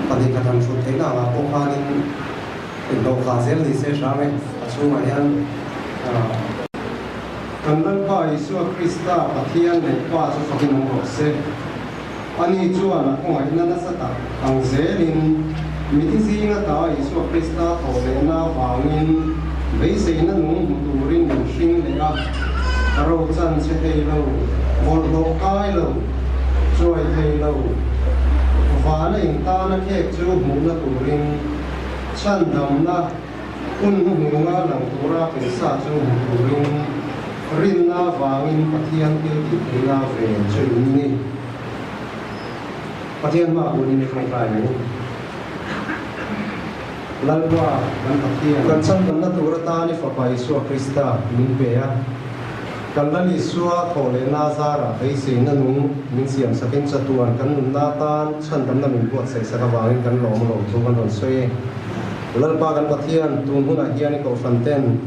Pahnih khat han hrut theihna angah pawh khanin inhlawh khah zel ni se hram e, a chhungah hian Kan Lalpa Isua Krista Pathian leh Pa chu fakin awm rawh se. Ani chuan a khawngaihna nasa tak ang zelin mithi zinga ta Isua Krista thawh lehna avangin beiseina nung hmu turin min hring leh a, ro chan che thei lo, bawlhhlawh kai lo, chuai thei lo, vana intana khek chu hmuhna turin chhandamna Hun hnuhnunga lang tura pawisa chu hmu turin rinna vangin Pathian thil tih theihna ve chu in ni. Pathian hma kunin i tawngtai ang u. Lalpa kan Pathian. Kan chhandamna tur atan i Fapa Isua Krista min pe a. Kan Lal Isua thawh lehna zarah beiseina nung min siamsakin chatuan kan nunna atan chhandamna min buatsaihsak avangin kan lawm lo chu kan rawn sawi e. Lalpa kan Pathian, tun hunah hian i kohhran ten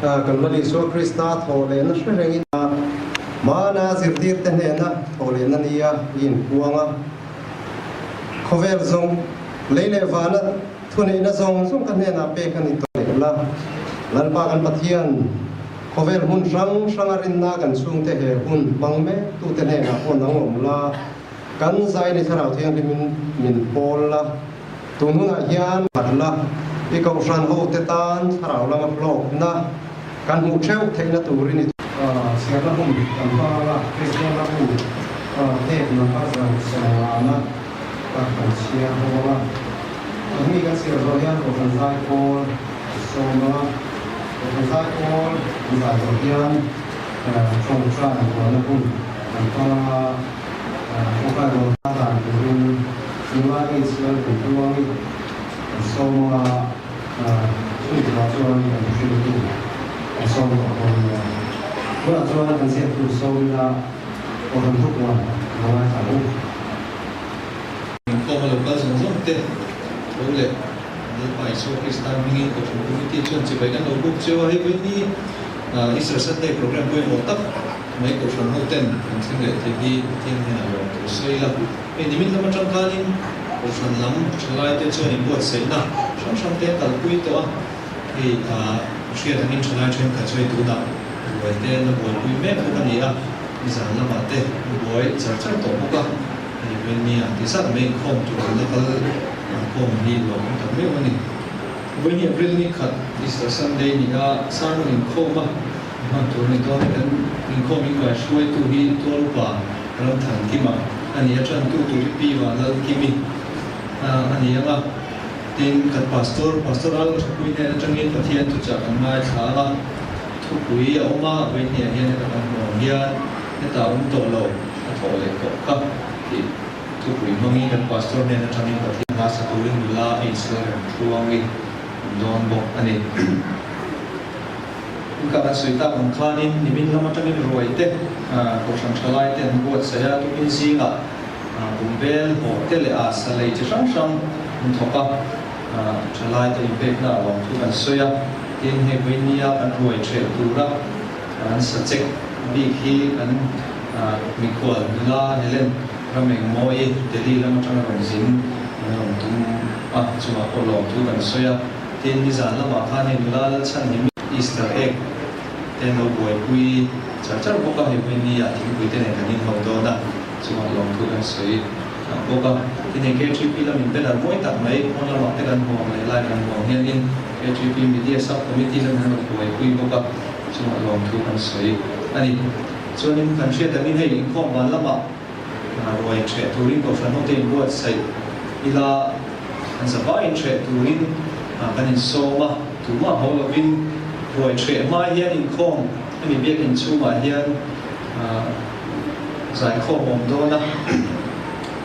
kan Lal Isua Krista thawh lehna hre rengin Hmana zirtirte hnena thawh lehna nia i inpuang a. Khawvel zawng, lei leh vana thuneihna zawng zawng ka hnenah pek a ni tawh leh la. Lalpa kan Pathian, khawvel hmun hrang hranga rinna kan chhungte he hun hmang mek tute hnenah pawh nang awm la, kan Zaini Thlarau Thianghlimin min pawl la. Tun hunah hian khat la, i kohhran ho te tan thlarau lama hlawkna kan hmuh theuh theihna turin i. Chhiarna hun kan hmang a, Kristian ram u tek number zan sawngana kan chhiar ho ang a. Hemi kan chhiar zawh hian kohhran zai pawl sawm ang a, kohhran zai pawl an zai zawh hian tawngtai rualna hun kan hmang ang a. Tawngtai rualna dan turin Nula H Lalpuitluangi kan sawm ang a, chumi turah chuan kan hriltu kan sawm tawh dawn a nia. Tunah chuan kan ziaktu sawmina Kohhran Thupuan lo ngaithla ang u. Inkhawm a lo kal zawng zawng te tho leh Lalpa Isua Krista hmingin Kohhran Committee chuan chibai kan lo buk cheu a, hei vawiin hi Easter Sunday program pawimawh tak mai Kohhran ho ten kan thleng leh thei hi Pathian hnenah lawm tur sawi ila. Hei nimin lam atang khanin Kohhran lam thalai te chuan inbuatsaihna hrang hrang te an kalpui tawh a, hei hriat angin thalai thenkhat chu hei tunah ruai te an la buaipui mek bawk a ni a, nizan lamah te buai char char tawh bawk a. Hei Vainia ti zat mai inkhawm tur an la kal inkhawm hi lawmawm tak meuh a ni. Vainia April ni khat Easter Sunday ni a sermon inkhawm a hman tur a ni dawn a, kan inkhawm inkai hruaitu hi Tualupa Ramthankima a ni a, tantu tur hi Pi Vanlalkimi a ni ang a, tin kan Pastor, Pastor Al Thapui hnen atangin Pathian thuchah kan ngaithla ang a, thupui a awm a, Vainia hian heta kan hmuh ang hian hetah awm tawh lo. A thawh leh tawh ka tih thupui hmangin kan pastor hnen atangin Pathian hla sa turin nula a insial rem thluangin an dawn bawk a ni. Ka kan sawi tak ang khanin nimin lam atangin ruai te, kohhran thalai te an buatsaih a, tukin zingah bumbel, hawh te leh a sa lei chi hrang hrang an thawk a, thalai te inpekna a lawm thu kan sawi a, tin hei vawinia kan ruai ṭheh tura an sa chek bik hi kan Mikhual nula Helen Ramengmawi Delhi lam atanga rawn zin an rawn tum a, chungah pawh lawm thu kan sawi a. Tin, nizan lamah khan hei nula Lalchhanhimi Easter egg te an lo buaipui char char bawk a, hei Winnie ah thingpui te nen kan inho dawn a, chungah lawm thu kan sawi bawk a. Tin, hei KTP lamin banner mawi tak mai pawn lamah te kan hmuh ang leh lai kan hmuh ang hianin KTP Media Sub Committee lamin an rawn buaipui bawk a, chungah lawm thu kan sawi a ni. Chuanin kan hriat angin hei inkhawm van lamah ruai ṭheh turin Kohhran hote inbuatsaih ila an zavaiin ṭheh turin kan insawm a, tumah ho lovin ruai ṭheh hma hian inkhawm hemi biakin chhungah hian zaikhawm a awm dawn a,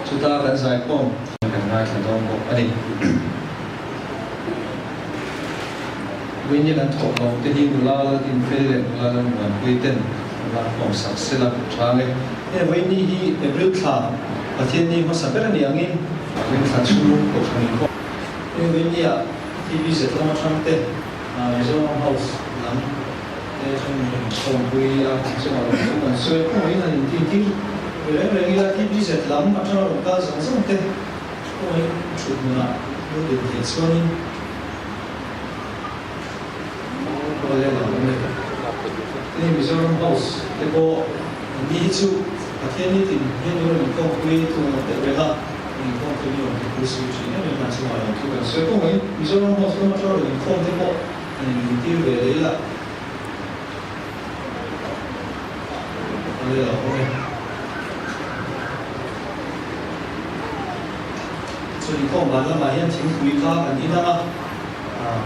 chuta kan zaikhawm kan ngaithla dawn bawk a ni. Vawiin kan thawh hlawm te hi nula Laltinfel leh nula Lalmuanpui ten an lak khawm sak sela tha nge. Heng vawiin hi April thla Pathian ni hmasa ber a ni angin April thla chhung Kohhran inkhawm. Heng vawiin ni ah TVZ lama thang te Mizoram House lam te chuan min rawn khawmpui a, chungah rawn thu kan sawi a, kawngaihin han inti tir reng reng ila TVZ lam atanga rawn kal zawng zawng te. Khawngaih thut hmunah lu din theih chuanin Awle lo awm e. Hei Mizoram House te pawh an ni hi chu Pathian ni tin hian lo rawn inkhawmpui thung an awm deuh reng a, rawn inkhawmpui ni awm te pawh sui thin em em a chungah lo thu kan sawi kawngin Mizoram House lama tang rawn inkhawm te pawh an intir ve leh ila. Awle lo awm e. Chumi khawmban lamah hian thingpui kha kan in ang a,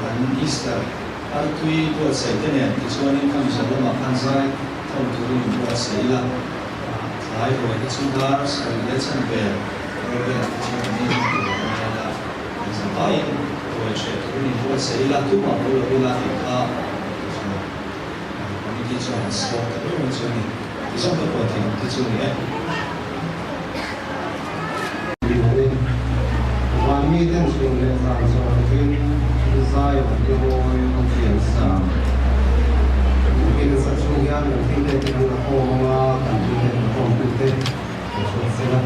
kan Easter artui buatsaih te nen tichuanin khami zawh lamah khan zai thawn turin in buatsaih ila, tlai ruai hi chu dar sarih leh chhan vel rawlvel te chu kan in tur a ngai ila, kan zavaiin ruai hreh turin in buatsaih ila, tumah bo lo ila tih kha committee chuan an sawm ta ber mai chu a ni. Tizawng ka puan thei ang te chu a ni e. Van miten chhun leh zan zawngin zai an ti mawi an thiam sa. Min sa chung hian kan thil te kan la khawm ang a, kan thil te la khawm tu te kan chhuak sel a.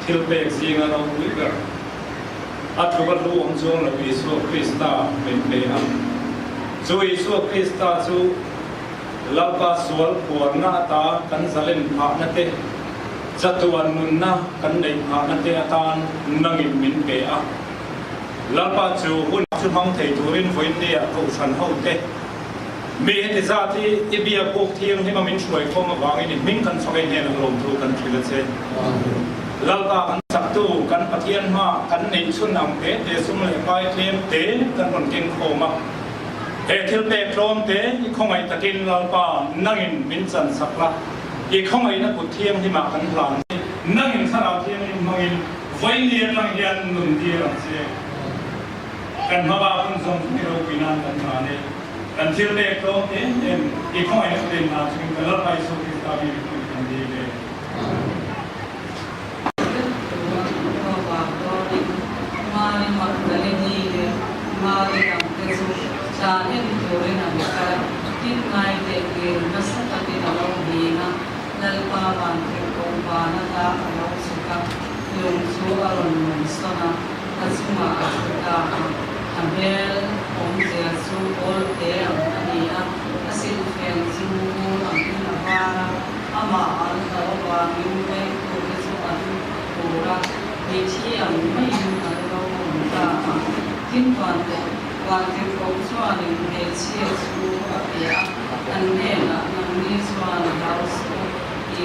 Thilpek zinga ropui ber a tluk a hlu awm chuang lo Isua Krista min pe a. Chu Isua Krista chu Lalpa sual phuarna ata kan zalen phahna te, chatuan nunna kan neih phahna te atan nangin min pe a. Lalpa chu hun chu hmang thei turin vawiinnia kohhran hote mi heti zat hi i biak buk thianghlim a min hruai khawm avangin i hming kan fak ei hnenah lawmthu kan hrilh a che. Lalpa kan chaktu kan Pathian hma kan neih chhun ang te te sum leh pai tlem te kan rawn keng khawm a. He thil pek tlawm te i khawngaih takin Lalpa nangin min chan sak la, i khawngaihna kut thianghlimah kan hlan che. Nangin Thlarau Thianghlim hmangin Vawiin atang hian nun tir ang che. Kan hmaba hun zawng hi ropui nan kan hlan e. Kan thil pek tlawm em em i khawngaihna thu den hna chungin kan Lalpa Isua Krista mi mipui kan dil e. Mari Magdalene leh Mari dangte chu tlan en turin an kal a, tin ngaiteh tir nasa takin a lo nghing a. Lalpa vantirhkoh van ata a lo chhuk a, lung chu a rawn rawn sawn a, a chungah a thu ta a. A hmel awmzia chu kawl te ang a ni a, a silhfen chu vur angin a var a, amah an hlauh avangin vengtute chu an tur a, mithi ang maiin an lo awm ta a. Tin, vantirhkoh chuanin hmeichhia chu a pe a. An hnenah, Nangni chuan hlau suh u,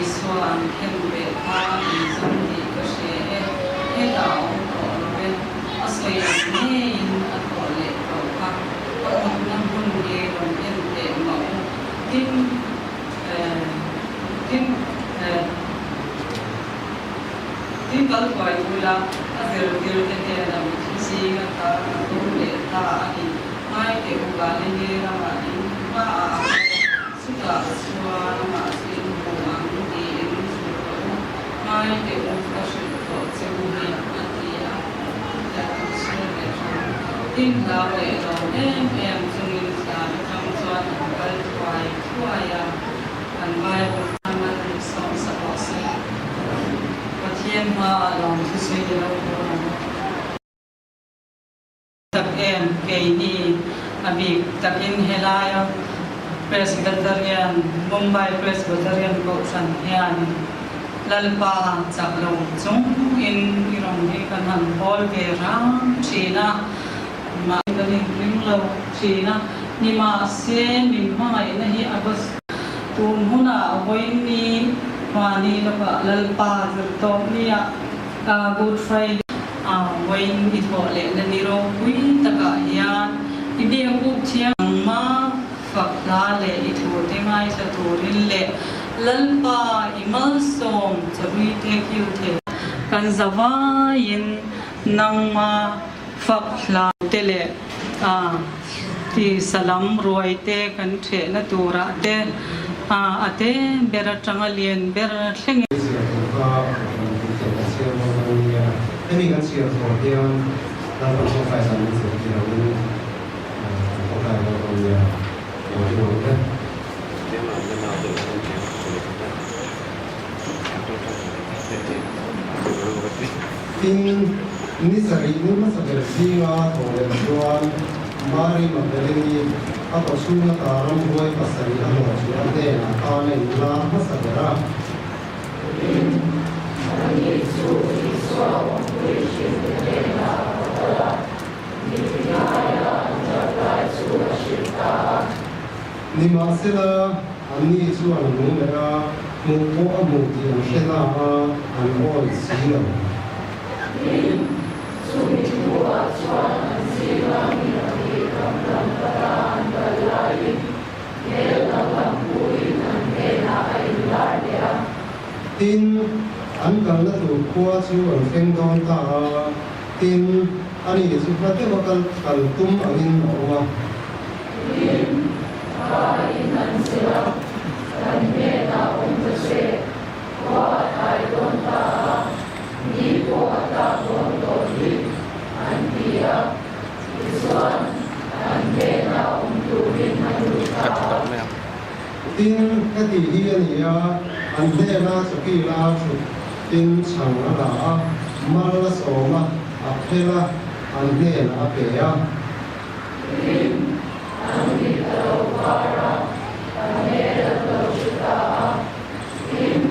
Isua an khen ve kha in zawng tih ka hre e, hetah a awm tawh lo e, a sawi ang ngeiin a thawh leh tawh kha, a awmna hmun hi rawn en teh mah u, tin, tin, tin kal thuai ula, a zirtirte hnenah mitthi zinga tar a tum leh ta a ni. Ngai teh u Galili ramah in hmaah a kal a, chutah chuan amah chu in hmu ang tiin hrilh rawh u. Ngai teh u ka hrilh tawh che u hi a ti a, chutah an chhir leh hram. Tin hlau leh lo em em chungin tlan atang chuan an kal thuai thuai a, an Bible hman sawm sak rawh se. Pathian hmaah lawmthu sawi lo dawn ang. Tak em keini a bik takin helaia Presbyterian, Mumbai Presbyterian Kohhran hian Lalpa chak lo chungin i rawn hi kan han hawl ve rang thin a, mah kan inring lo thin a, nimahse min hmangaihna hi a va tun hunah vawiin mahni lawkah Lalpa zir tawp nia Good Friday. A vawiin i thawh lehna ni ropui takah hian i biak buk thiam ma fak hla leh i thute ngaithla turin leh Lalpa i malsawm chawhlui te kil thei kan zavaiin nangma fak hla te leh a ti salam ruai te kan thehna turah te a te ber atanga lian ber thlengin. Chhiar tur kha kan tih kan chhiar dawn a nia. Hemi kan chhiar zawh hian Lalpan tawngtai dan min zirtir angin kan tawngtai dawn a nia. Lo ring ang e. Tin, ni sarih ni hmasa ber zinga thawh leh chuan Mari Magdalene-i a kawchhung ata ramhuai pasarih a hlawh chu a hnenah tan a inlar hmasa ber a. Nimahsela, anni chuan a nung leh a, hmuh pawh a hmu tih an hre na a, an awi si lo. Tin, an kalna tur khua chu an thleng dawn ta a, tin, ani chu hla deuha kal kal tum angin a awm a. Tin, heti hi a ni a, an hnena chawkila thut tin chhang a la a. Mal a sawm a, a phel a, an hnenah a pe a. Tin, an mit a lo var a, a hmel an lo hre ta a. Tin,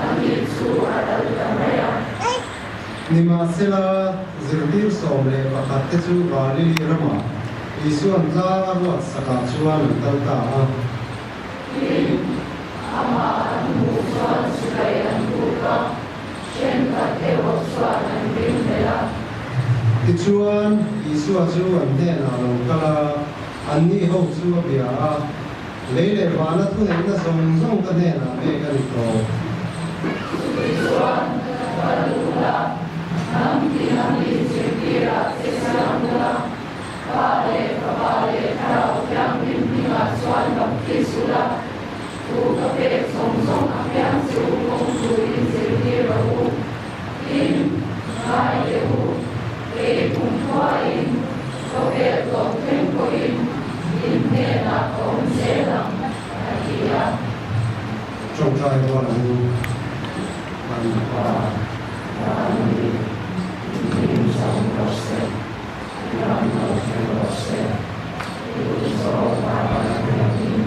an mit chu a ral ta mai a. Nimahsela, zirtir 11 te chu Galili ramah Isua'n tlang a ruat sakah chuan an kal ta a. Tin, amah an hmuh chuan sipai an buk a, thenkhat erawh chuan an ring hlel a. Tichuan, Isua chu an hnenah a lo kal a, anni ho chu a bia a, Lei leh vana thuneihna zawng zawng ka hnenah pek a ni tawh. Chutichuan, kal ula, hnam tina mi zirtirah che siam ula, Pa leh Fapa leh Thlarau Thianghlim hmingah chuan baptis ula, thu ka pek zawng zawng a piang che u kawng turin zirtir rawh u. Tin, ngai teh u, kei kumkhuain, khawvel tawp thleng pawhin in hnenah ka awm zel ang, a ti a. Tawngtai rual ang u, kan Pa. Van mi, in hlim zawng rawh se. Ram lo thleng rawh se, i duhzawng vana hriatin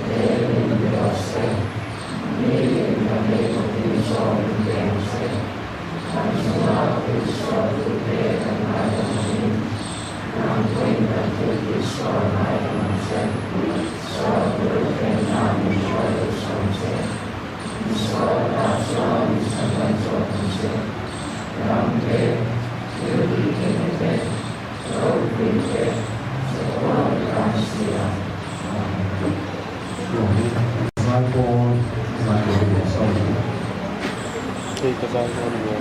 lei min pe rawh se, mi in kan ei bawkin zawng min pe ang che, kan chunga tihsualtute kan ngaidam angin, nang pawhin kan thil tihsual ngaidam ang che, sual bul hremna min hruai duh sawm che, misualna chuan min chhandam zawk ang che, ram te. Zaipawl zai tur in sawi. Hei ka zai dawn nia.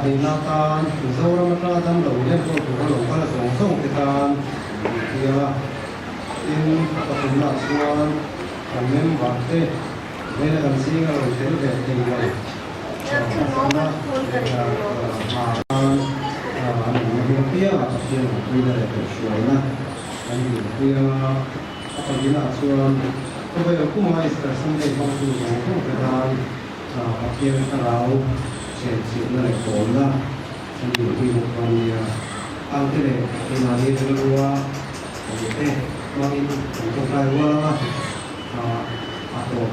Pahnihna atan Mizoram atanga damlo enkawl tura lo kal zawng zawng te tan an tia a. Tin, a pathumnaah chuan kan member te vela kan zinga lo tel ve thei lo harsatna leh hna tan an awmna hmun apiangah Pathian awmpuina leh kaihhruaina an dilpui anga a pahnihnaah chuan khawvel puma Easter Sunday hmangtu zawng zawng te tan Pathian thlarau chenchilhna leh pawlna an dilpui bawk dawn nia. Angte leh keimahni rilrua awmte hmangin kan tawngtai rual anga a tawp.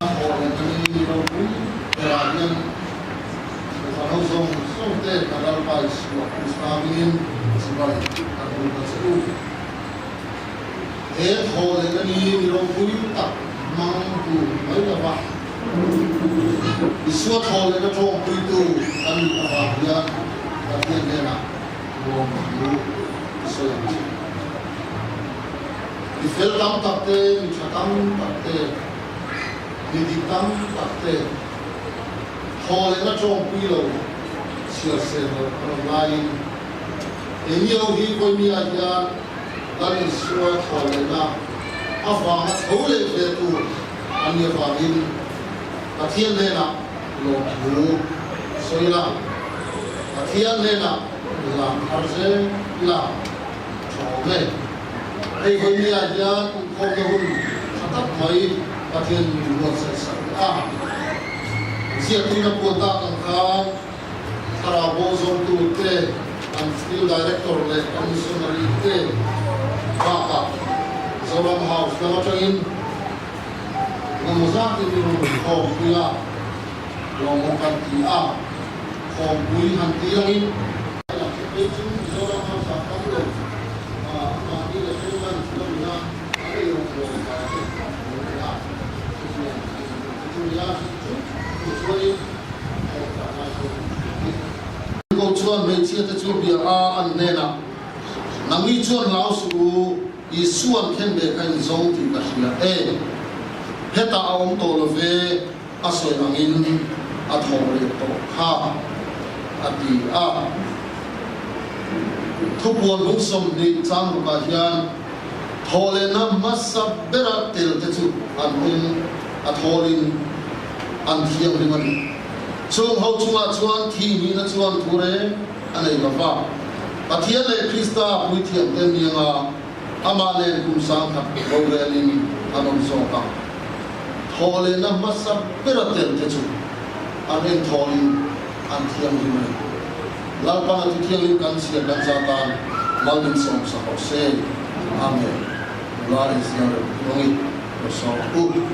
Haw leh kan ni ropui berah hian Kohhran ho zawng zawng te kan Lalpa Isua Krista hmingin chibai kan buk a che u. He thaw leh na ni mi ropui tak hmang tur mai lova Isua thaw leh na tawngpuitu kan nih avang hian Pathian hnenah lawmthu i sawi ang che. Mi fel tam tak te, mi tha tam tak te, mi dik tam tak te thaw leh na tawngpui lo chhiar sel loh a rawn laiin Engio hi Kawimia hian Lal Isua thaw lehna avanga tho leh ve tur a nih avangin Pathian hnenah lawmthu sawi la, Pathian hnenah lam thar zel ila tha awm e. Hei Kawimia hian inkhawmna hun tha tak mai Pathian min buatsaih sak a, ziaktuina puan tak ang khan, Thlarau bo zawngtu te, an field director leh an missionary te bakah Zoram House lam atangin engemaw zatin i rawn khawmpui a, lawmawm kan ti a, khawmpui han ti langin. Kei chu Mizoram House ah tam lo, amahni leh Finland lamina an ei rawngbâwl dan te an lo ti a, chutiang chu nia chu chu chuanin. Ko chuan hmeichhia te chu bia a an hnenah, Nangni chuan hlau suh u, Isua'n khen ve kha in zawng tih ka hria e. Hetah a awm tawh lo ve, a sawi angin a thawh leh tawh kha, a ti a. Thupuan bung 20 chang rukah hian thawhlehna hmasa bera tel te chu an awm a thawlin an thianghlim a ni. Chung ho chungah chuan thi nihna chuan thu reng a nei lo va. Pathian leh Krista puithiamte nianga amah nen kum 10,000 rorelin an awm zawk a. Thawhlehna hmasa bera telte chu an enthawlin an thianghlim a ni. Lalpan a thuthianghlim kan chhiar kan za tan malmin sawmsak rawh se. Amen. Nula inziang reuh rawng i rawh sawm u.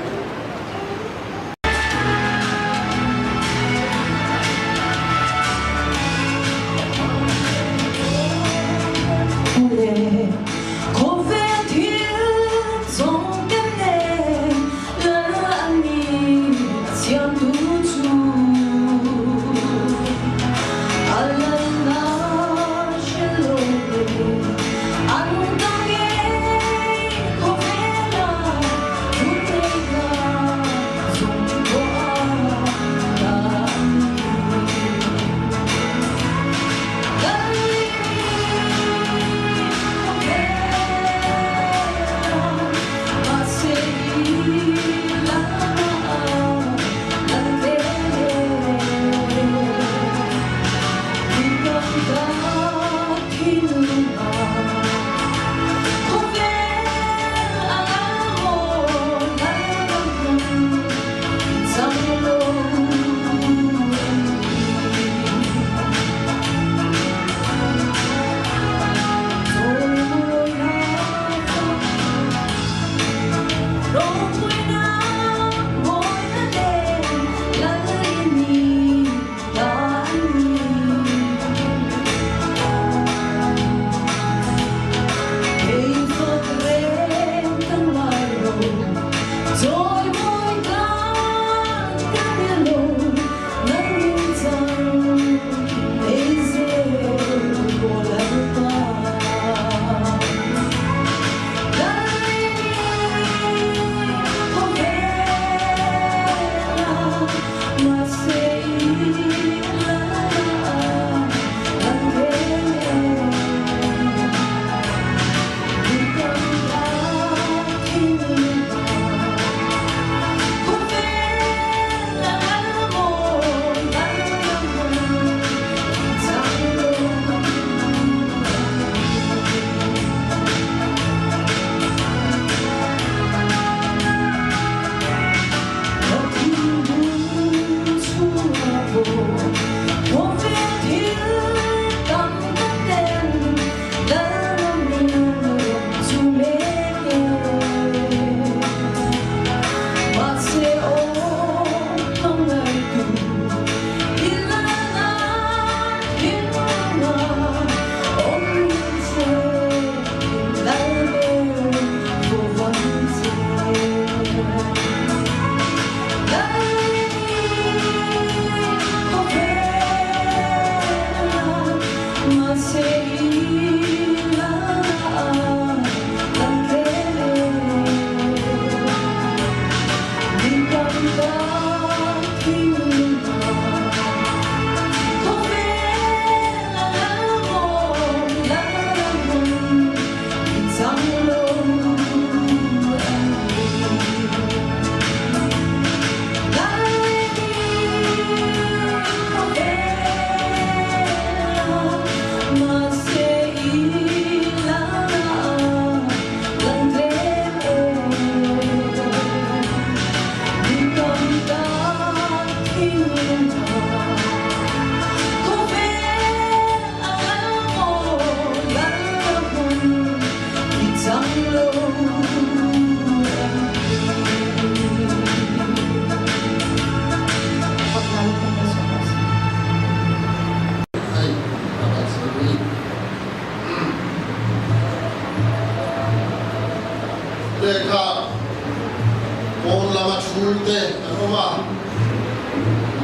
te kan awm a,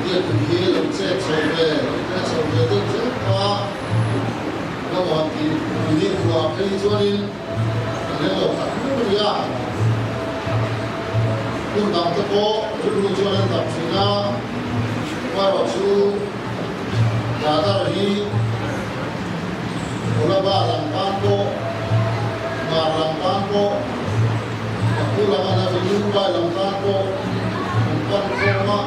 biakin hi lo chet chho ve, lo tle chho ve deuh zel tawh a, ka muan tih ni khuah phei chuanin kan leng lo khat viau a ni a. Hmun dang te pawh rilru chuan an dap thin a, amaherawh chu Dadar hi Kolaba lam tan pawh, Hmar lam tan pawh, Makhu lam a Navi Mumbai lam tan pawh an pan khawm a,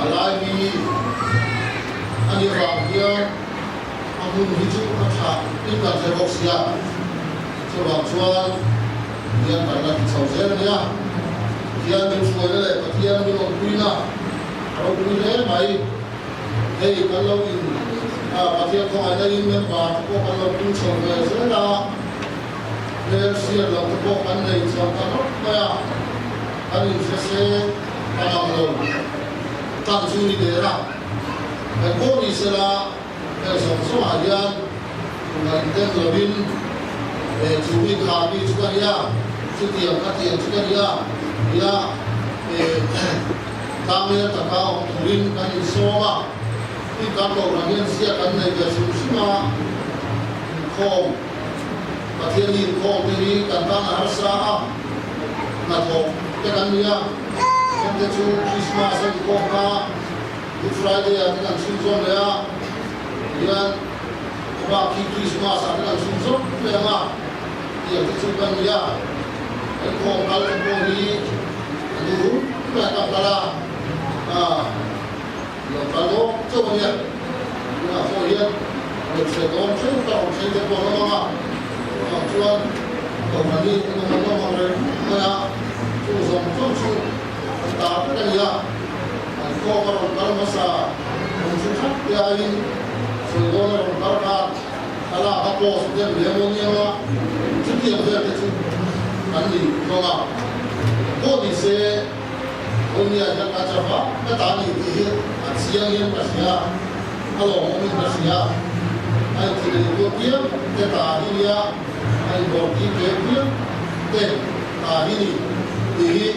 a lai mi a nih avang hian a hmun hi chu a tha in kan hre bawk sia, chuvang chuan hian kan la ti chho zel a nia. Pathian min hruaina leh Pathian min awmpuina a ropui hle mai. Hei kan lo in Pathian khawngaihna in member te pawh kan lo pung chho ve zel a, hmel hriat loh te pawh kan nei chho ta rawp mai a, kan inhre se ka lang lo tan chu ni der a, kan pawh ni sela heng zawng zawngah hian tunah inten lovin chu mi kha mi chu ka nia, chutiang ka tiang chu ka nia tia Tlangel taka awm turin kan insawm a, i kan lohna hian ziak kan nei ve hrim hrim a, inkhawm, Pathian hi inkhawm te hi kan tan a harsa a, hnathawk te kan ni a, then te chu Christmas a inkhawm kha Good Friday ah te kan chhunzawm leh a, tihian a bak hi Christmas ah te kan chhunzawm leh ang a, tiang te chu kan ni a, inkhawm kal te pawh hi a duh ber ka kal a, ah lo kal dawk chauh a nia, tunah pawh hian rawn hre dawn theuh ka rawn thleng te pawh an awm ang a, chuvang chuan kohhran hi an awm an awm ang reng mai a, chu zawng zawng chu an ta vek a ni a, an khawm a rawn kal hmasa rawn hre thap te aiin sawi dawn a rawn kal khan thlalak a post dem leh emaw nia nga chutiang vel te chu an ni hlawm a, pawh ni se Awmia hian ka chap a, ka ta ni tih hi a chiang hian ka hria, a lawmawmin ka hria, a inthilei tu piang te ta hi nia, a inbawrti pe piang te ta hi ni tih hi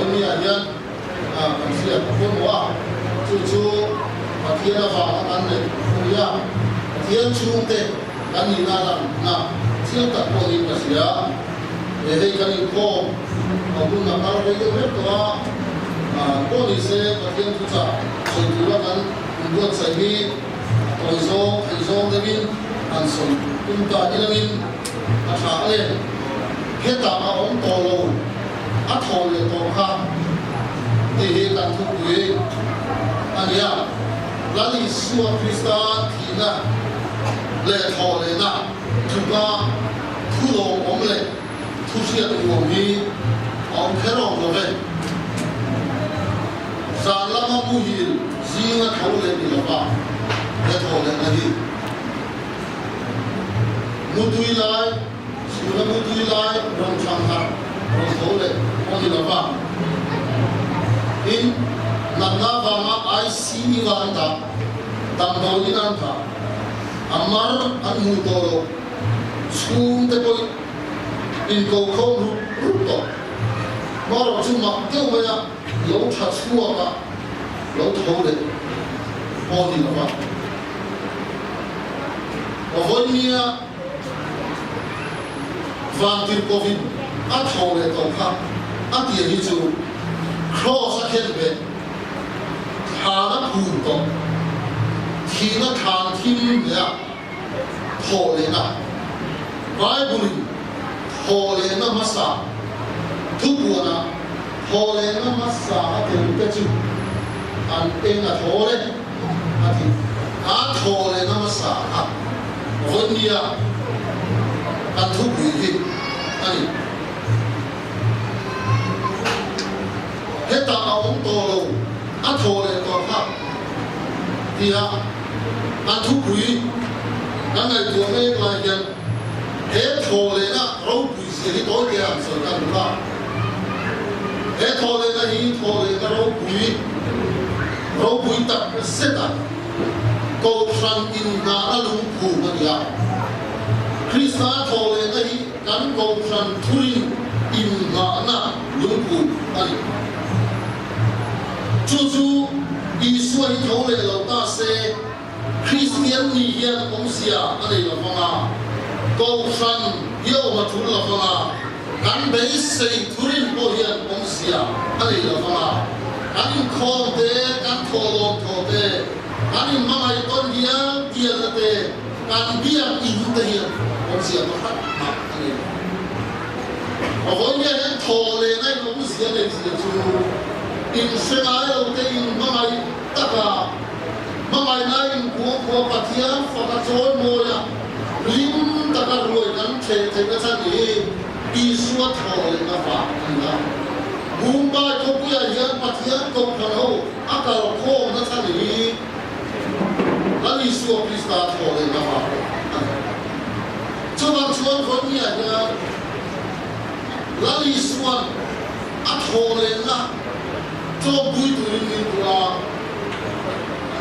Awmia hian kan hriat a pawimawh a, chu chu Pathian avanga kan neih a ni a, Pathian chhungte kan nihna lanna chiang tak pawh niin ka hria. He hei kan inkhawm a hun a kal rei deuh hlek tawh a, pawh ni se Pathian thuchah sawi tura kan inbuatsaih hi a tawi zawng theih zawng deuhin han sawi tum ta ilangin a tha a ni. Hetah a awm tawh lo, a thaw leh tawh kha tih hi kan thupui a ni a. Lal Isua Krista thihna leh thaw lehna tluka thu lawmawm leh thu hriat nuam hi a awm kher awm lo ve. Zan lama muhil zinga tho leh ni lova he thaw lehna hi mutui lai, chhuna mutui lai rawn thlang harh rawn tho leh pawh ni lova. Tin, natna vanga ICU a an dah, damdawiin an dah, a mar an hmuh tawh loh chhungte pawhin inko khawm rup rup tawh. Hmarawh chu mak deuh mai a, lo tha chhuak a, lo tho leh pawh ni lova. Vawinia Vantirhkovin a tho leh tawh kha a tia hi chu Kraws a khelh ve thlan a phum tawh, thihna thlan thim leh a thawh lehna, Bible-in thawh lehna hmasa thupuanah thawh lehna hmasa a tel te chu an eng a thawl e. A ti. A thaw lehna hmasa a vawinia kan thupui hi a ni. Hetah a awm tawh lo, a thaw leh tawh kha tia kan thupui kan ngaihtuah mek lai hian he thaw lehna ropui zia hi tawi te an sawi kan duh a. He thaw lehna hi thaw lehna ropui ropui tak zet a Kohhran inngahna lungphum a ni a. Krista thaw lehna hi kan Kohhran thurin inngahna lungphum a ni. Chu chu Isua hi tho leh lo ta se, Kristian ni hian awmzia a nei lo vang a, Kohhran hi a awm a tul lo vang a, kan beisei thurin pawh hian awmzia a nei lo vang a, kan inkhawm te, kan thawhlawm thaw te, kan inhmangaih tawn hial tialna te, kan biak in te hian awmzia pakhat mah a nei lo. A vawinia hian thaw leh na in awmzia nei zia chu inhre ngai lo te inhmangaih taka hmangaihna inkuangkhua Pathian faka chawi mawia hlim taka ruai kan ṭheh theihna chhan hi Isua thaw leh na vang a ni a. Mumbai khawpuiah hian Pathian kohhran ho a kal khawmna chhan hi Lal Isua Krista thaw leh na vang a ni. Chuvang chuan vawinia hian Lal Isua'n a thaw lehna tlawmpui turin min duh a,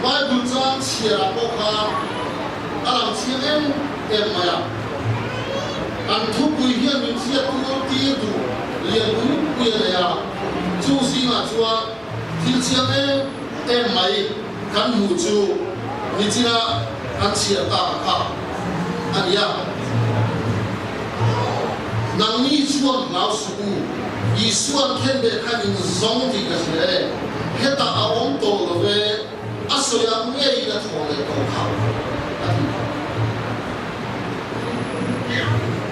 Bible chang chhiarah pawh khan a lang chiang em em mai a. Kan thupui hian min hriat tur tir duh lian pui pui a nei a, chu zingah chuan thil chiang em em mai kan hmuh chu nichina kan chhiar tak kha a ni a. Nangni chuan hlau suh u, Isua'n khenbeh kha in zawng tih ka hria e, hetah a awm tawh lo ve, a sawi ang ngeiin a thaw leh tawh kha, a ti.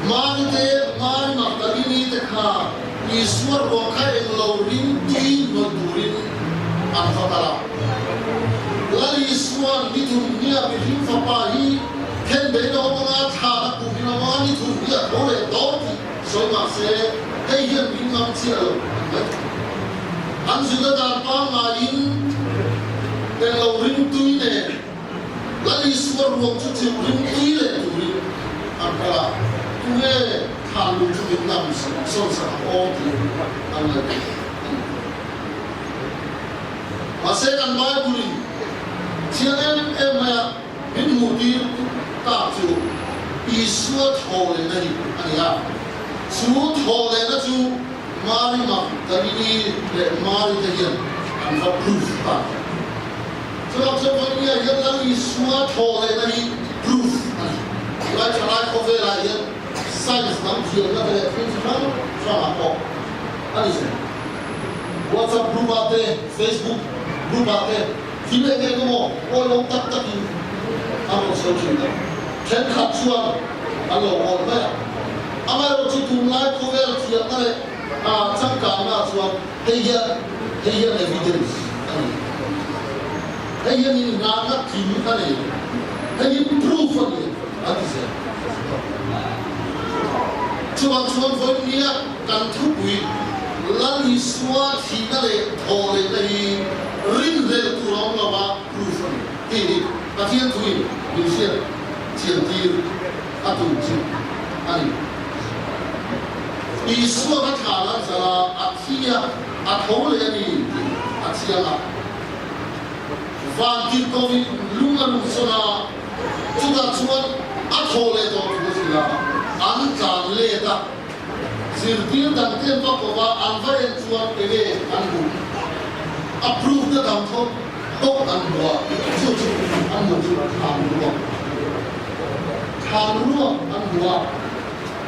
Mari te, Mari Magdalini te kha Isua ruang kha eng lo ring tui hnawih turin an va kal a. Lal Isua'n ni thum hniah mihring fapa hi khenbeh na awm anga thlan a kum in awm anga ni thum hniah tho leh dawn tih sawi mah se hei hian min ngam chiah lo an mai thei. An Juda dan pangngaiin eng lo ring tui nen Lal Isua ruang chu thil ring tui leh turin an kal a, tunge thlan lung chu min nam sawn sak ang aw tiin an ngaihtuah a ni. Mahse kan Bible-in thiang em em maia min hmuhtir tak chu Isua thaw lehna hi a ni a, chu thaw lehna chu Mari Magdalini leh Mari te hian an va proof ta. Chuvang chuan vawinia hian Lal Isua thaw lehna hi proof a ni. Tunlai thalai khawvelah hian science lam thiamna te leh thil chi hrang hrangah pawh a ni zel. WhatsApp group ah te, Facebook group ah te thil eng eng emaw awihawm tak takin an rawn sawi thin a, thenkhat chuan an lo awl mai a. Amaherawhchu chu tunlai khawvel thiamna leh changkanna chuan hei hian hei hian evidence a nei. Hei hian inngahna tling a nei. Hei hi proof a ni an ti zel. Chuvang chuan vawinia kan thupui Lal Isua thihna leh thaw lehna hi rinhlelh tur a awm lo a, proof a ni tih hi Pathian thuin min hriat chian tir a tum chu a ni. Isua kha thla lan zalh a, a thi a, a tho leh a ni tih a chiang a. Vantirhkohin lung a lung sawn a, chutah chuan a thaw leh tawh thu a hrilh a, an tlan let a. Zirtir dang te an va kawp a, an va en chuan enge an hmuh? A proof na dang tho bawk an hmu a, chu chu an hmuh chu thlan ruak, thlan ruak an hmu a.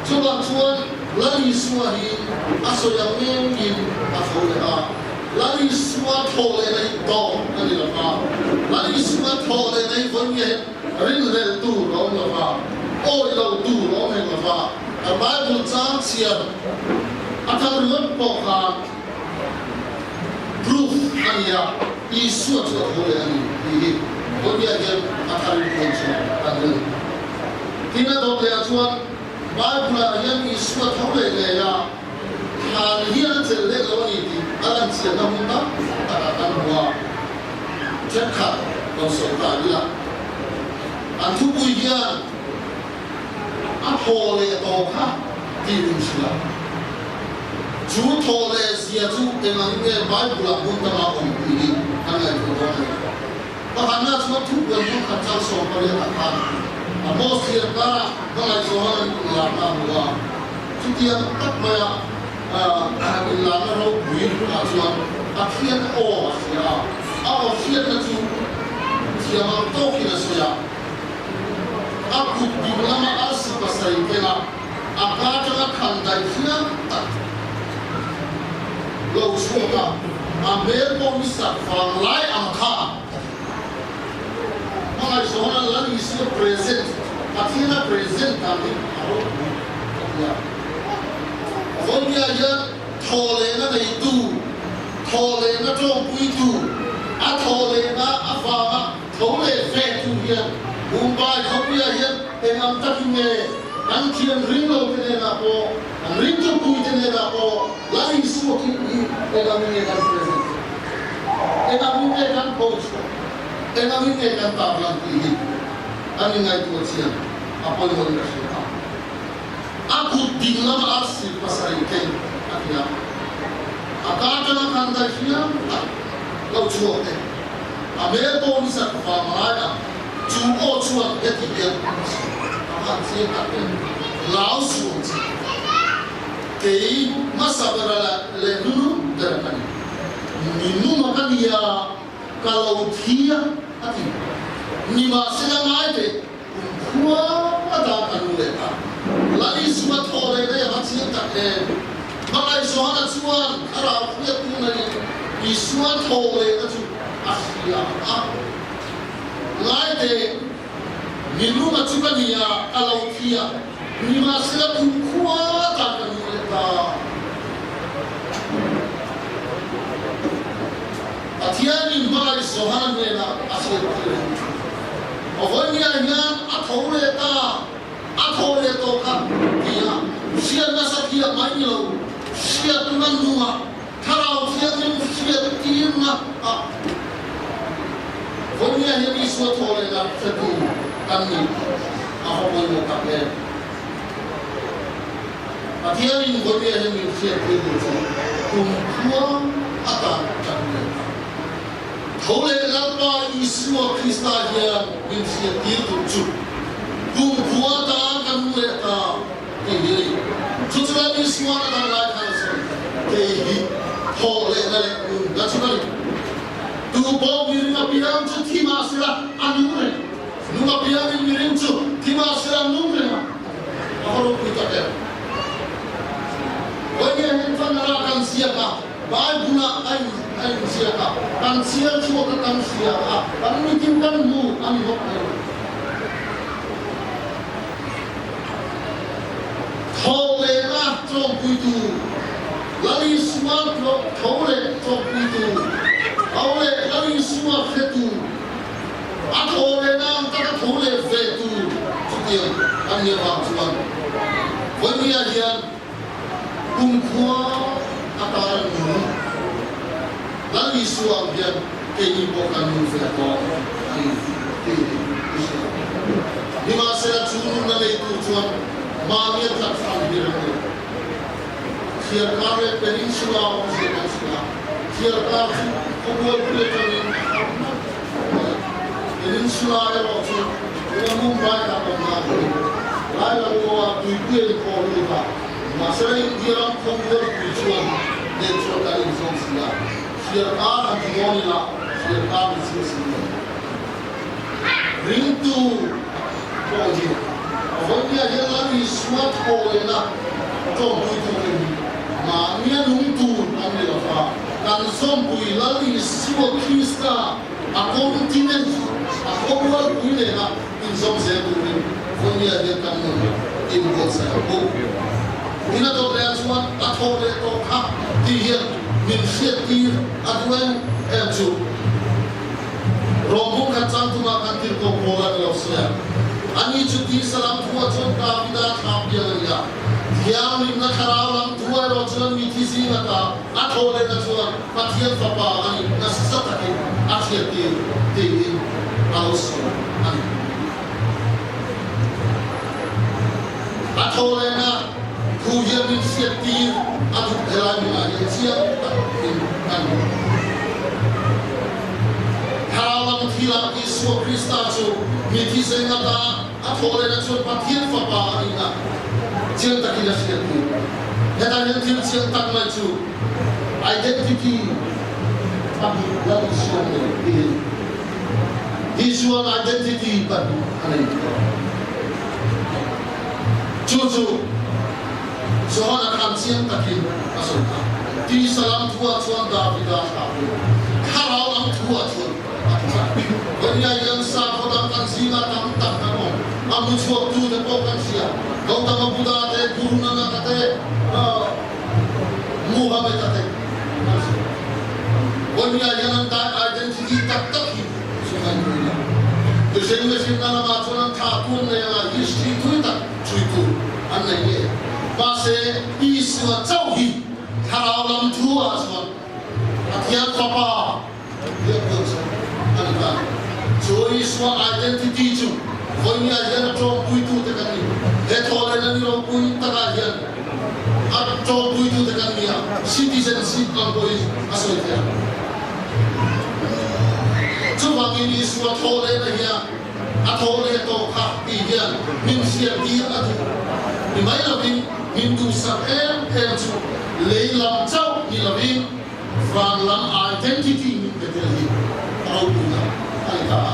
Chuvang chuan Lal Isua hi a sawi ang ngengin a tho leh a, Lal Isua thaw leh na hi dawng a ni lo va, Lal Isua thaw leh na hi vawinia hian rinhlelh tur a awm lo va, awih lo tur a awm heng lo va, kan Bible chang chhiar atang ringawt pawh khan proof a ni a, Isua chu a tho leh a ni tih hi vawinia hian a tharin pawh chu kan ring. Tin a dawt leh ah chuan Bible-ah hian Isua tho leh ngei a, thlan hian a chelh leh lo a ni tih a lan chianna hun tam takah kan hmu a, thenkhat rawn sawi ta ila. An thupui hian a thaw leh tawh kha tih min hrilh a. Chu thaw leh zia chu eng ang nge Bible-ah hmun tama awm tih hi kan ngaihtuah dawn a ni. Pakhatna chuan thupuan hmun khat chang 18 ah khan Amos thliar karah ka ngaihzawn an inlarna a hmu a. Chutiang tak maia inlarna ropui ah chuan Pathian aw a hria a. A aw hriatna chu thiam ang tawkin a sawi a, a kut ding lama arsi pasarih keng a, a ka atanga khan daih hriam tak lo chhuak a, a hmel pawh ni sak vang lai ang kha a ti. Hmangaihzawna Lal Isua present, Pathiana present dan hi a ropui ka ti a. Vawinia hian thawhlehna neitu, thawhlehna tawngpuitu, a thawhlehna avanga tho leh ve tu hian Mumbai khawpuiah hian eng ang takin nge kan thian ring lo te nenah pawh, kan ringtupui te nenah pawh Lal Isua khi hi eng angin nge kan present theih? Eng angin nge kan pho chhuah? Eng angin nge kan tarlang tih hi kan inngaihtuah chian a pawimawhin ka hria a. A kut ding lama arsi pasarih keng a ti a, a ka atanga khan daih hriam tak lo chhuak te, a hmel pawh ni zat vang lai ang chu aw chuan heti hian a sawi, A han chiang tak em, lau suang che. Kei hmasa bera leh hnunung bera ka ni. Mi nunga ka nia, ka lo thi a, a ti. Nimahsela ngai teh, kum khua atan ka nu leh ta. Lal Isua thaw leh daih a va chiang tak em! Hmangaih Johana chuan thlarau hriattu naiin Isua thaw lehna chu a hria a. Ngai teh, Mi nunga chu ka ni a, ka lo thi a, nimahsela kum khua tan ka nung leh ta. Pathianin hmangaih Johana hnenah a hriattir a ni. Vawinia hian a tho leh ta, a tho leh tawh kha tia hriat nasa thiam mai ni lo, hriatna nunga Thlarau Thianghlim hriattirna ah vawinia hian Isua thaw lehna hretu kan ni a va pawimawh tak em! Pathianin vawinia hian min hriattir tur chu kumkhua atan kan ni a. Tho leh Lalpa Isua Krista hian min hriattir tur chu kumkhua atan kan hmu leh ta. Tih hi a ni. Chu chu Lal Isuan a dang lai khan a sawi, Kei hi thawh lehna leh nunna chu ka ni. Tu pawh miring apiang chu thi mah sela a nung reng. Nung apiangin miring chu thi mah sela a nung reng a, a va ropui tak em! Vawiin hian fan a kan ziak a, Bible-ah a inziak a, kan chhiar chhuak a, kan hria a, kan mitin kan hmu a ni bawk mai. Tho lehna tlawmpuitu, Lal Isua tho leh tlawmpuitu, tho leh Lal Isua hretu, a tho lehna ang taka tho leh vetu chutiang an nih avang chuan vawinia hian kumkhua atan nung Lal Isua ang hian keini pawh kan nung ve tawh a ni tih hi i hria. Nimahsela chu nunna nei tur chuan mahni a tlat hran hi reng lo. Thiarkar leh peninsula awmzia kan hria a, thiarkar chu khawmualpui atangin a hran hmak mai a, peninsula erawh chu tuna Mumbai kan awmna a ni. Lailangoa tuipui a inkhawh lut a, nimahsela India ram khawmualpui chuan nen chuan kan inzawm si a. Thiarkar han ti dawn ila, thiarkar ni chiah si lo. Ringtu pawh hi a vawinia hian Lal Isua thaw lehna tawngpui turin mahnia nung tur an ni lo va, kan zawmpui Lal Isua Krista a continent, a khawmualpui nena inzawm zel turin vawinia hian kan nun inbuatsaih ang u. Ina dawt leh ah chuan a thaw leh tawh kha tih hian min hriattir a duh em em chu. Rawng khat chang thumah kan thil pawh pawl a ni lo sia. Ani chu tisa lam thuah chuan Davida thlam piang a ni a, thianghlimna thlarau lam thu erawh chuan mithi zing ata a thawh lehna chuan Pathian Fapa a nih nasa takin a hriattir tiin a lo sawi a ni. A thawh lehna thu hian min hriattir a duh helai hmunah hian chiang takin kan hmu. Thlarau lam thilah Isua Krista chu mithi zeng ata a thawh lehna chuan Pathian Fapa a nihna chiang takin a hriattir. Hetah hian thil chiang tak mai chu identity. pahnih Lal Isua nei tiin Isua'n identity pahnih a nei tawh. Chu chu Johana khan chiang takin a sawi ta. Tisa lam thuah chuan Davida thlah pui, thlarau lam thuah chuan a ti zat. Vawnia hian sakhaw dang kan zingah tam tak kan awm. A hmu chhuaktute pawh kan hria. Gautama Buddha te, Guru Nanak-a te, Muhammad-a te kan hria. Vawnia hian an identity tak tak hi chu kan hmu lo. Mihring mihrinna lamah chuan an thlah tun nei anga history thui tak chhui tur an nei nge. Mahse, Isua chauh hi thlarau lam thu ah chuan Pathian Fapa biak dawn chu a ni ta. Chu Isua identity chu vawinia hian a tawngpuitute kan ni. He thawhlen a ni ropui takah hian a tawngpuitute kan ni a, citizenship ang pawhin a sawi thei ang. Chuvangin Isua thawhlehna hian a thawhleh tawh kha tih hian min hriattir a duh ni mai lovin min duhsak em em chu lei lam chauh ni lovin van lam identity min pe tel hi a ropuina a ni ta a.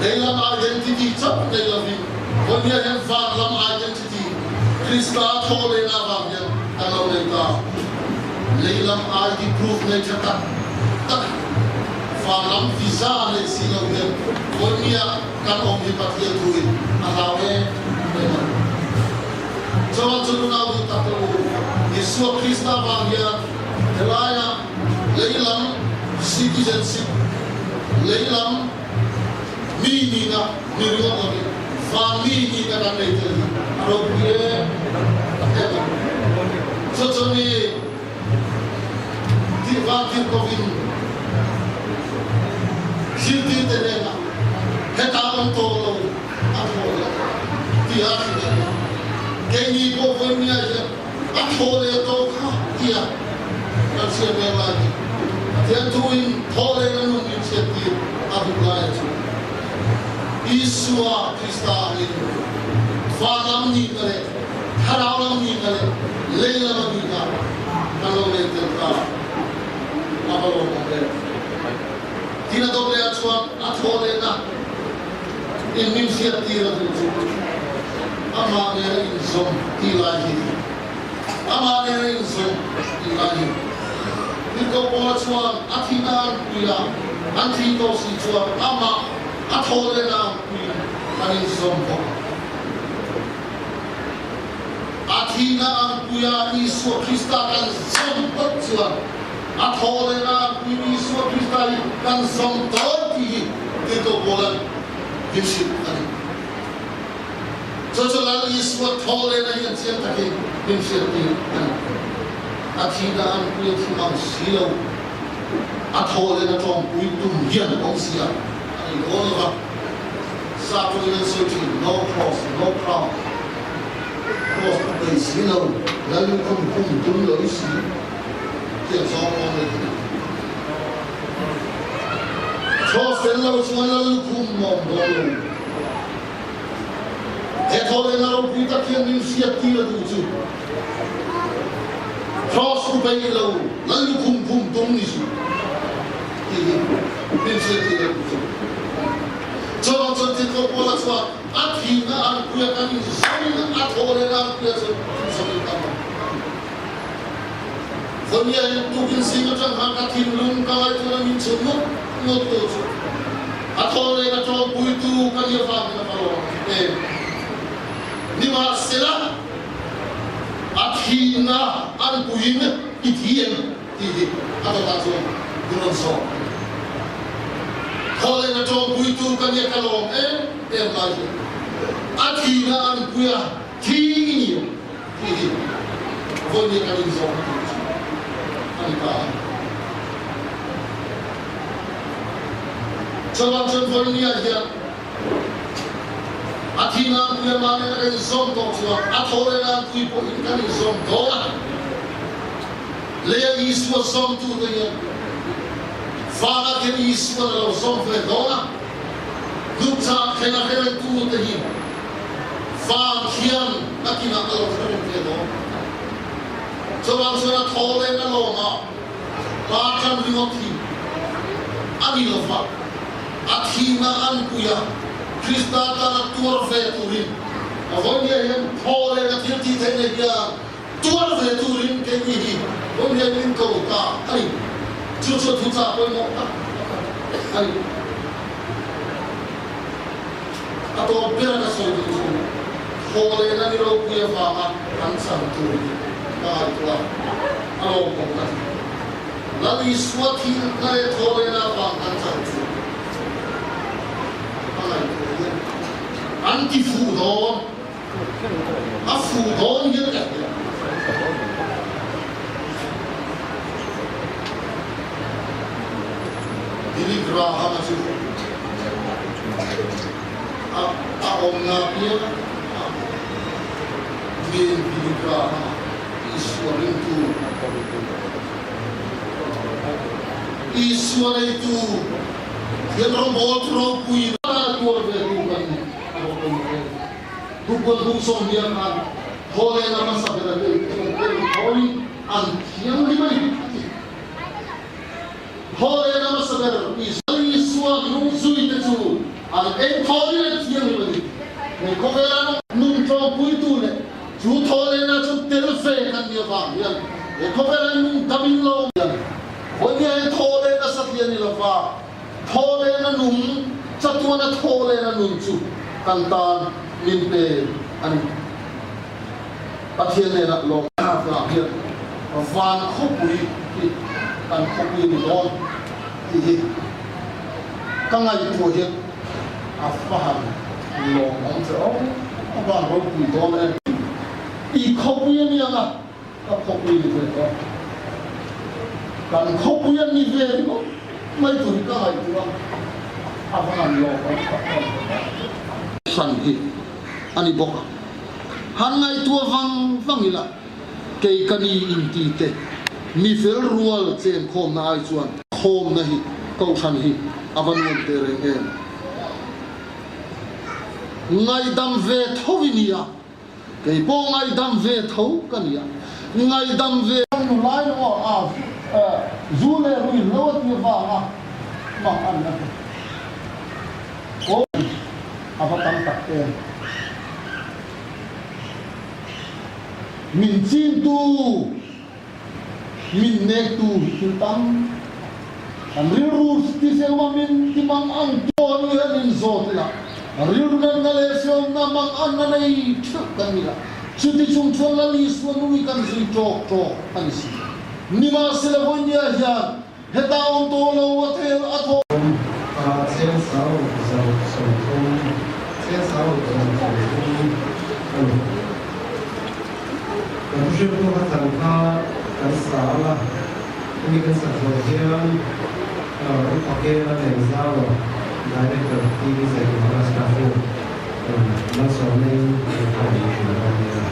Lei lam identity chauh nei lovin vawinia hian van lam identity Krista thawhlehna avang hian kan lo nei ta. Lei lam ID proof nei tha tak tak van lam visa nei si lo hian vawinia kan awm hi Pathian thuin a hlau em em a ni. Chuan chu nunau duh tak ka u, Isua Krista vang hian helaia lei lam citizenship, lei lam mi nihna ni ringawt lovin van mi nihna kan nei tel hi a ropui em em a ni. Chu chu mi tih vang thil kovin zirtirte hnenah heta awm tawh lo a thaw leh tih a hrilh a ni. Keini pawh vawinia hian a thaw leh tawh kha tia kan hriat mek lai hi Pathian thuin thaw leh na nun min hriattir a duh lai a chu Isua Krista angin van lam nihna leh thlarau lam nihna leh lei lama nihna kan lo nei tel ta a va lawmawm em. Tin a dawt leh ah chuan a thaw lehna In min hriattir a duh chu amah nena inzawm tih lai hi amah nena inzawm tih lai hi Tirhkoh Paula chuan a thihna an pui a, an thih tawh si chuan amah a thaw lehna an puiin an inzawm bawk a. A thihna an pui a, Isua Krista kan zawm phawt chuan a thaw lehna an puiin Isua Krista hi kan zawm dawn tih hi Tirhkoh Paula'n min hrilh a ni. Chu chu Lal Isua thaw lehna hian chiang takin min hriattir a ni. A thihna an pui a thi mang si lo, a thaw lehna tawngpui tum hian awm si a, a ni dawn lo va. Sap tawngin an sawi thin, No cross, no crown. Cross a bei si lo, Lal lukhum kum tum lo i si tiang zawng awm le ti. Cross tel lo chuan Lal lukhum mawm dawn lo. He thawhlehna ropui tak hian min hriat tir a duh chu Cross u bei lo, Lal lukhum kum tum ni suh tih hi min hriat tir a duh chu. Chuvang chuan Tirhkoh Paula chuan a thihna an puia kan inzawmin a thawhlehna an puia chuan inzawmin kan awm a ti. Vawnia in tukin zing atang khan ka thinlung ka ngaihtuahna min chhun ngawt ngawt tu chu a thawhlehna tawngpuitu ka nih avangin a va lawm em. Nimahsela a thihna an puiin i thi em? Tih hi a dawtah chuan min rawn sawm. Thawhlehna tawngpuitu ka nia ka lawm em em lai hi a thihna an pui a, thi i ni em tih hi vawinia kan inzawmna tur chu a ni ta a. Chuvang chuan vawinia hian a thihna an pui a, mahni a kan inzawm tawh chuan a thawhlehna an pui pawhin kan inzawm dawn a. Leia Isua zawmtute hian vanah khian Isuan a lo zawm ve dawn a, hnukchah thleng a hrerengtute hi van khian nakinah a lo hrereng ve dawn. Chuvang chuan a thaw leh na lawngah chan ringawt hi a ni lo va, a thihna an pui a, Krista tana tuar ve turin a vawinia hian thaw leh a thil tih theih nei hian tuar ve turin keini hi vawinia min ko ta a ni. Chu chu thuchah pawimawh tak pakhat a ni. A tawp ber ka sawi duh chu thaw lehna ni ropui avanga kan chan tur hi ka ngaihtuah a lawmawm ka ti. Lal Isua thihna leh thaw lehna avang kan chan tur ka ngaihtuah hian an ti fuh dawn, a fuh dawn hian ka hria. Billy Graham-a chu a a awmna piang a miin Billy Graham-a Isua ringtu, Isua neitu hian rawngbawl chu ropui a tuar ve tu kan ni a bawk a ni e. Tupuan hung sawmhnih khan thawlehna hmasa ber a nei te chuan engthawlin an thianghlim a ni a ti. Thawlehna hmasa ber Isua nung zui te chu an engthawlin an thianghlim a ni. Hei khawvela nung tlawmpuitu leh chu thawlehna chu tel ve kan ni avang hian he khawvela nung damin lo hian vawinia hi thawlehna satliah ni lova thawlehna nung chatuana thawlehna nun chu kan tan min pe a ni. Pathian hnenah lawm vang hian van khawpui hi kan khawpui ni dawn tih hi ka ngaihtuah hian a fahan lawmawm che aw, a van ropui dawn em. I khawpui a ni ang a, ka khawpui ni ve dawn. Kan khawpui a ni ve ringawt mai tur hi ka ngaihtuah a, a van lawmawm tak em. Hran hi a ni bawk a. Han ngaihtuah vang vang ila, kei ka ni inti te, mi fel rual chen khawmna ai chuan khawmna hi kohhran hi a va nuam teh reng em? Ngaihdam ve tho i nia, kei pawh ngaihdam ve tho ka nia, ngaihdam ve. Nu lai lo a zu leh rui hlo a ti avanga mang an la ti. Aw a va tam tak em. Min chintu, min nektu hi thil tam kan rilru ti seuh a min ti mang ang tu ni hian in zawt ila, rilru natna leh hreawmna mang anna nei theuh kan ni a, chuti chung chuan Lal Isua nui kan zui tawk tawk a ni si. Nimahsela vawinia hian Heta awm tawh lo a thel a thaw. A cheng sau zo 30, cheng sau zo 30 a ni. Kan hriattu kha than kha kan sa ang a, hemi kan sak zawh hian Upa Kela Lengzau Director TV Zaikumara staff ho malsawmna in an kawm thin dawn nia.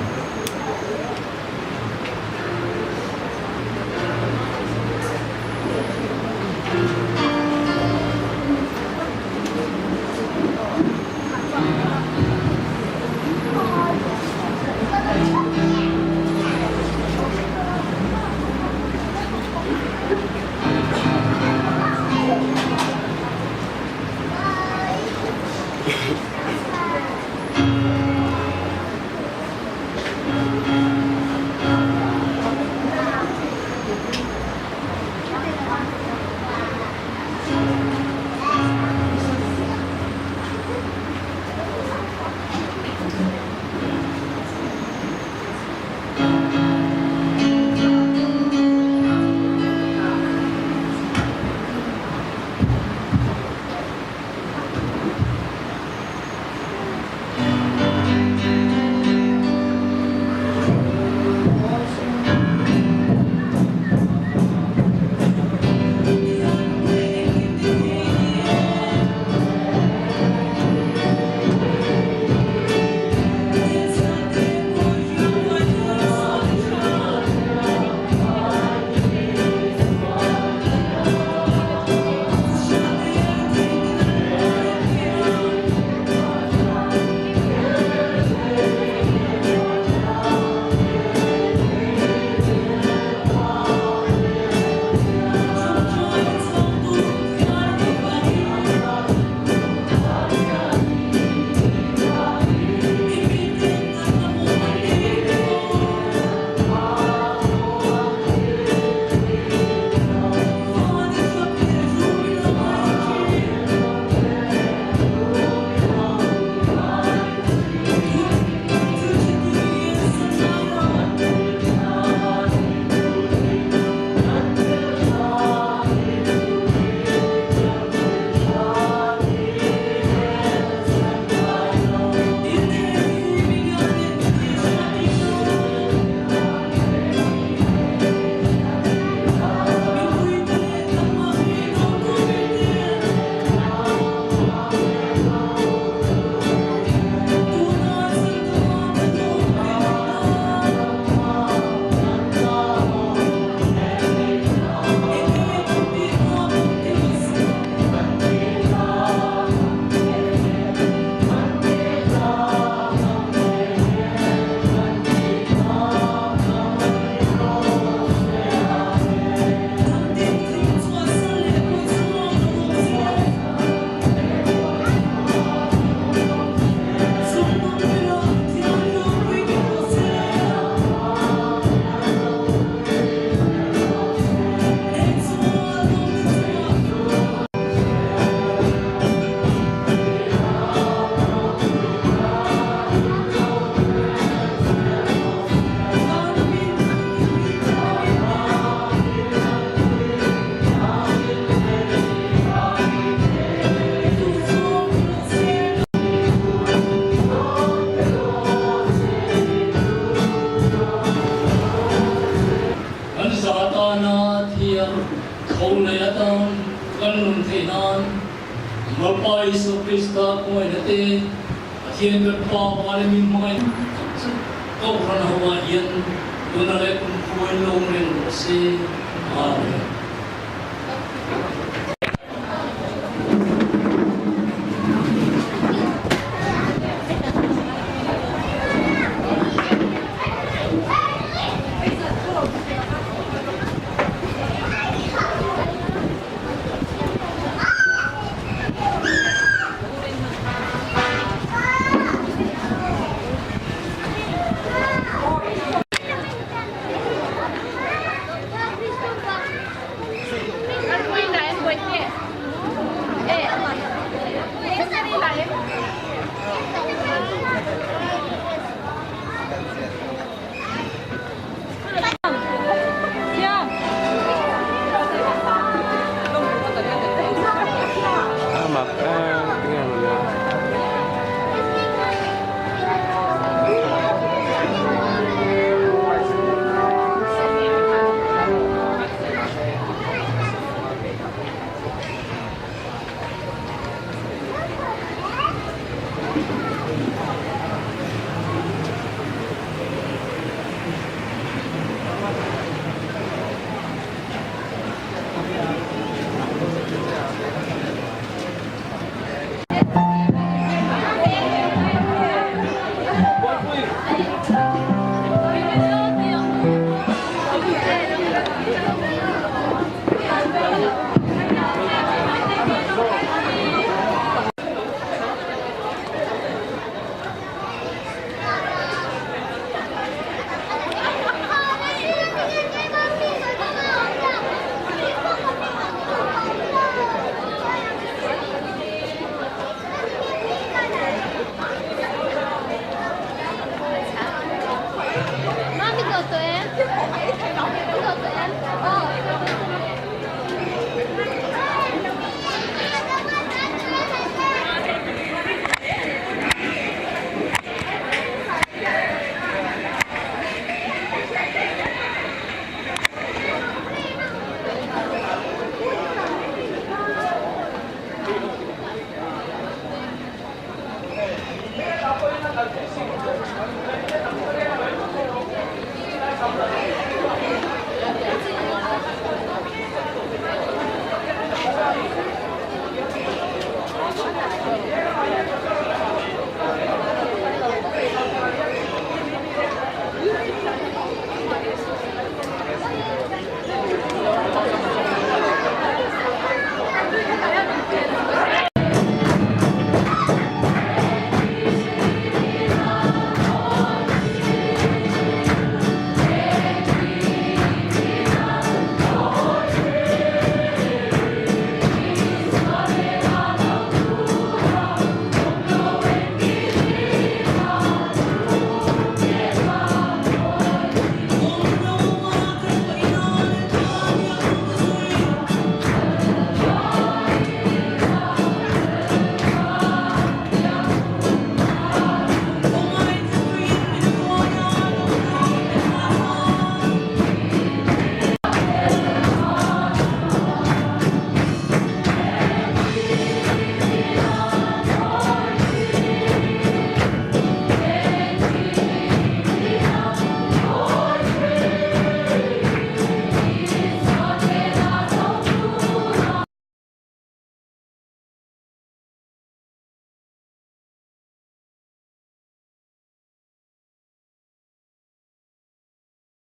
a, tho leh atan kan nun theih nan Lalpa Isua Krista khawngaihna te, Pathian kan Pa Vale min hmangaih tak zet Kohhran ho ah hian tuna leh kum khuain lo awm reng rawh se. Amen.